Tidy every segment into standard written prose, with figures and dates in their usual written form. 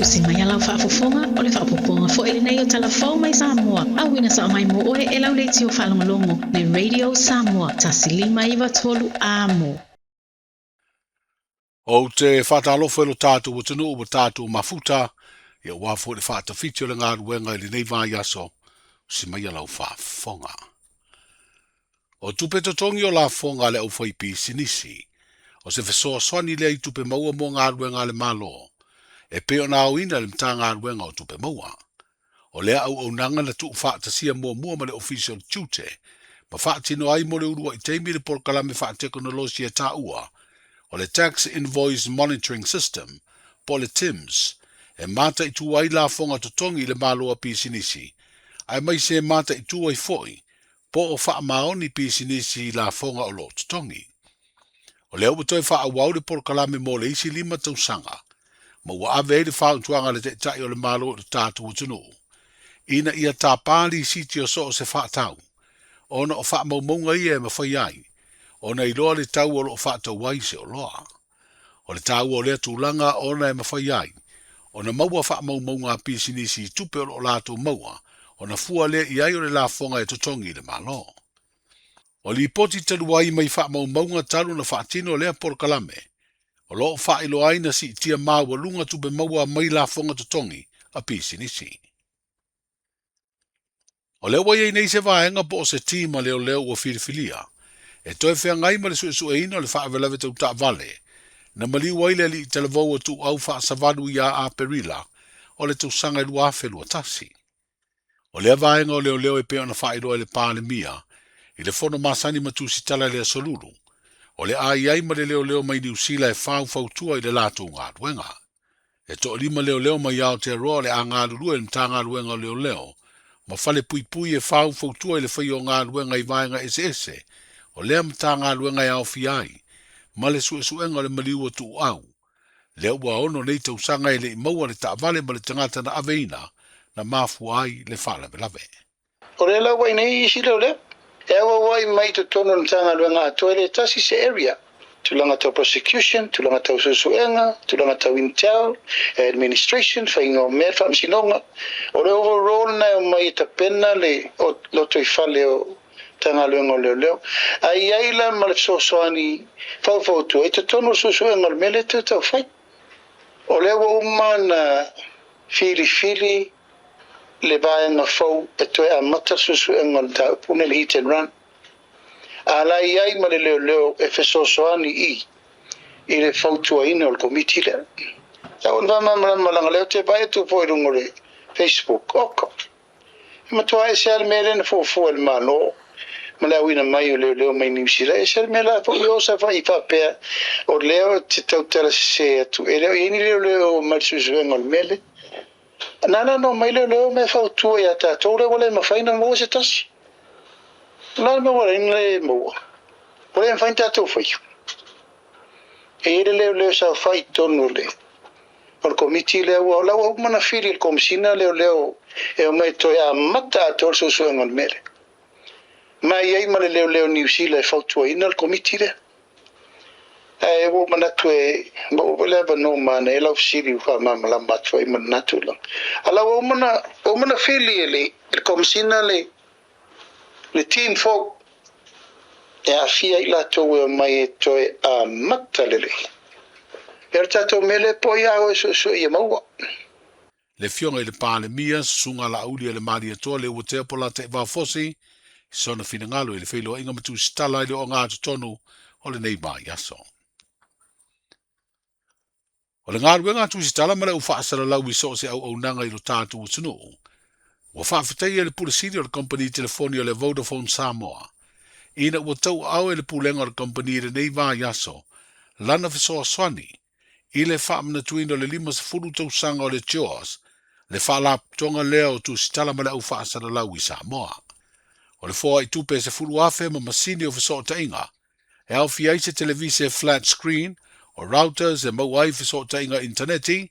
Usi mai a lau faafofoga, o le faaopoopoga foi lenei o Tala Fou mai Samoa, auina sao mai mo oe e lau leitio faalogologo, le Radio Samoa, 1 5 9 3 Amo. Ou te faatalofa i lo tatou atunuu ua tatou mafuta, ia aua foi le faatafiti o le galuega i lenei vaiaso, usi maia lau faafofoga. O tupe totogi o lafoga a le aufaipisinisi, o se fesoasoani lea i tupe maua mo galuega a le Malo, e pei ona aoina e le Matagaluega o Tupe Maua. O lea auaunaga na tuufaatasia muamua ma le Ofisa o le Tiute, ma faatino ai mo le uluai taimi le polokalame faatekonolosi e taua o le Tax Invoice Monitoring System, po o le TIMS, e mataitu ai lafoga totogi i le Malo a pisinisi, aemaise e mataitu ai foi po o faamaoni pisinisi i lafoga o lo o totogi. O lea ua toe faaauau le polokalame mo le isi 5 tausaga, ma ua ave ai le fautuaga a le Taitai o le Malo i le tatou atunuu, ina ia tapā lisiti o so o se faatau, ona o faamaumauga ia e mafai ai ona iloa le tau o lo o faatau ai se oloa. O le taua o lea tulaga ona e mafai ai ona maua faamaumauga a pisinisi i tupe o lo o latou maua, ona fua lea i ai o le lafoga e totogi i le Malo. O lipoti talu ai mai faamaumauga talu na faatino lea polokalame, o lo o faailoa ai na siitia maualuga tupe maua mai lafoga totogi a pisinisi. O lea ua i ai nei se vaega po o se team a leoleo ua filifilia e toe feagai ma le suesueina o le faalavelave tau taavale na maliu ai le alii talavou o Tuuau Faasavalu ia Aperila o le tausaga e 2021. O lea vaega o leoleo e pei ona faailoa e le Palemia i le fono masani ma tusitala i le Aso Lulu, o le a i ai ma le leoleo mai Niu Sila e faufautua i le latou galuega. E toalima leoleo mai Aotearoa o le a galulue i le Matagaluega o Leoleo ma fale puipui e faufautua i le faia o galuega i vaega eseese o lea Matagaluega e aofia ai ma le suesuega o le maliu o Tuuau, lea ua 6 nei tausaga e le i maua le taavale ma le tagata na aveina na mafua ai le faalavelave. O lea la ua i nei isi leoleo e auauai mai i totonu o le Matagaluega atoa, e le tasi se area. Tulaga tau prosecution, tulaga tau suesuega, tulaga tau intel, administration, faiga o mea, faamasinoga. O le overall na e omai e tapena le lotoifale o Matagaluega o Leoleo. Ae i ai la ma le fesoasoani faufautua i totonu o le suesuega o le mea lea toe taufai. O lea ua uma na filifili le vaega fou e toe amata le suesuega o le mataupu nei, le hit and run. A la i ai ma le leoleo e fesoasoani i le fautuaina o le komiti lea. Sa ona faamalamalama leaga lea ou te vaai atu foi i luga o le Facebook. Oka. E matua ese lava le mea lea na fuafua e le Malo ma le auina mai o leoleo mai Niu Sila. Ese le mea la foi o sa fai faapea o lea o te tautala sese atu e le o i ai ni leoleo mai le suesuega o le mea lea. Na la no mai leoleo me fautua ia tatou lea ua le mafai ona maua se tasi. O le a le mea ua le maua? Ua le mafai ona tatou faia. E i ai le leoleo sa fai i totonu o le komiti lea ua la ua uma ona fili e le Komesina leoleo e omai toe amata atoa le suesuega o le mea lea. Ma e i ai ma le leoleo Niu Sila e fautuaina le komiti lea. Ae ua ou manatu e maua foi le avanoa manaia lau fesili ua faamalamalama atu ai ma lena tulaga. A la ua uma ona fili e le Komesina le team fou e aafia ai latou e omai e toe amata lelei. E o le tatou mea lea po o ia oe suesue ia maua. Le Afioga i le Palemia, Susuga Laauli a le Malietoa Leuatea Polataivao Fosi, i sona finagalo i le feiloaiga ma tusitala i le ogatotonu o lenei vaiaso. O le galuega a tusitala ma le au faasalalau i so o se auaunaga i lo tatou atunuu, ua faafetaia le Pule Sili o le kamupani telefoni o le Vodafone Samoa, ina ua tauaao e le pulega o le kamupani i lenei vaiaso lana fesoasoani i le faamanatuina o le 50 tausaga o le JAWS, le faalapotopotoga lea o tusitala ma le au faasalalau i Samoa. O le foai tupe e 10,000 ma masini o fesootaiga e aofia ai se televise flat screen, o routers e maua ai fesootaiga initaneti,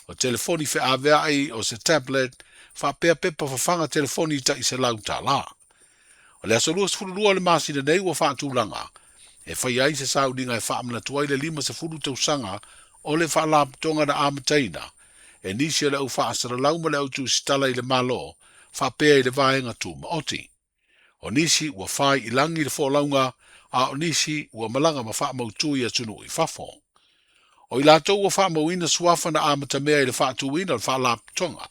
o telefoni feaveai, o se tablet, faapea pepa fafaga telefoni tai $100. O le aso 22 o le masina nei ua faatulaga e faia ai se sauniga e faamanatu ai le 50 tausaga o le faalapotopotoga na amataina e nisi o le au faasalalau ma le au tusitala i le Malo faapea i le vaega tumaoti. O nisi ua fai i lagi le folauga, a o nisi ua malaga ma faamautu i atunuu i fafo. O i latou ua faamauina suafa na amatamea i le faatuina o le Faalapotopotoga,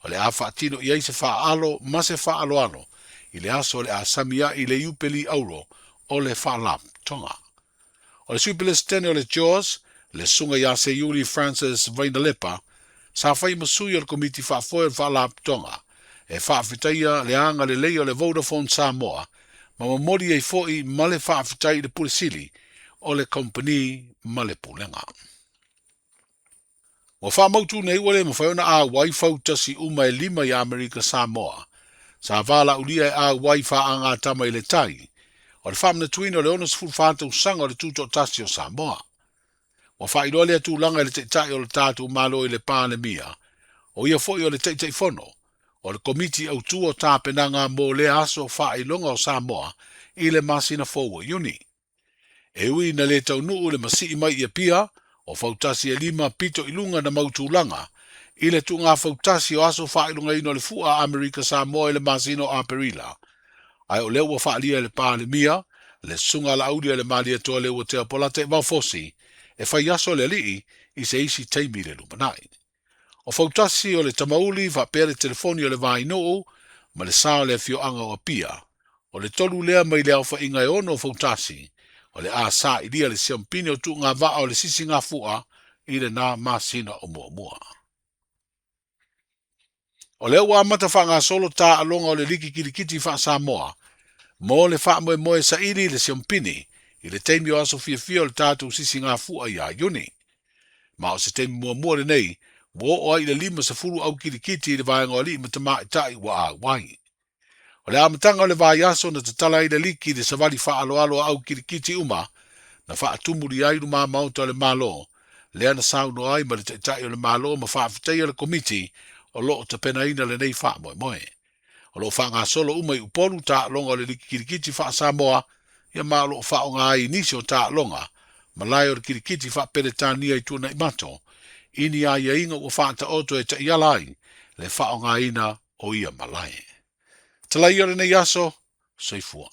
o le a faatino i ai se faaalo ma se faaaloalo i le aso o le a sami ai le Iupeli Auro o le Faalapotopotoga. O le Sui Pelesitene o le JAWS, le Susuga ia Seiuli Francis Vainalepa, sa fai ma sui o le Komiti Faafoe o le Faalapotopotoga e faafetaia le agalelei o le Vodafone Samoa ma momoli ai foi ma le faafetai i le Pule Sili o le Kamupani ma le Pulega. Ua faamautu nei ua le mafai ona auai fautasi uma e lima i Amerika Samoa sa valaaulia e auai faagatama i le tai o le faamanatuina o le 64 tausaga o le Tutoatasi o Samoa. Ua faailoa lea tulaga i le Taitai o le tatou Malo i le Palemia, o ia foi o le Taitaifono o le Komiti Autu o Tapenaga mo lea aso faailoga o Samoa i le masina fou o Iuni. E ui ina le taunuu le masii mai i Apia o fautasi e lima pito i luga na mau tulaga i le tuuga fautasi o aso faailogaina o le Fua a Amerika Samoa i le masina o Aperila, ae o lea ua faaalia e le Palemia, le Susuga a Laauli a le Malietoa Leuatea Polataivao Fosi, e fai aso le alii i se isi taimi i le lumanai. O fautasi o le Tamauli faapea le telefoni o le Vainuu ma le sa o le afioaga o Apia, o le tolu lea mai le aofaiga e ono o fautasi, o le a sailia le siampini o tuugavaa o le sisigafua i lena masina o muamua. O lea ua amata faagasolo taaloga o le Liki Kilikiti faa-Samoa mo le faamoemoe saili i le siampini i le taimi o aso fiafia o le tatou sisigafua ia Iuni. Ma o se taimi muamua lenei ua oo ai i le 50 au kilikiti i le vaega o alii ma tamaitai ua auai. O le amataga o le vaiaso na tatala ai le liki i le savali faaaloalo a au kilikiti uma na faatumulia ai luma maota o le Malo, lea na saunoa ai ma le Taitai o le Malo ma faafetaia le Komiti o lo o tapenaina lenei faamoemoe. O lo o faagasolo uma i Upolu taaloga o le Liki Kilikiti faa-Samoa, ia ma o lo o faaaoga ai i nisi o taaloga malae o le kilikiti faa-Peretania i Tuanaimato i ni aiaiga ua faataoto e taiala ai le faaaogaina o ia malae. Talai o lenei aso, soifua.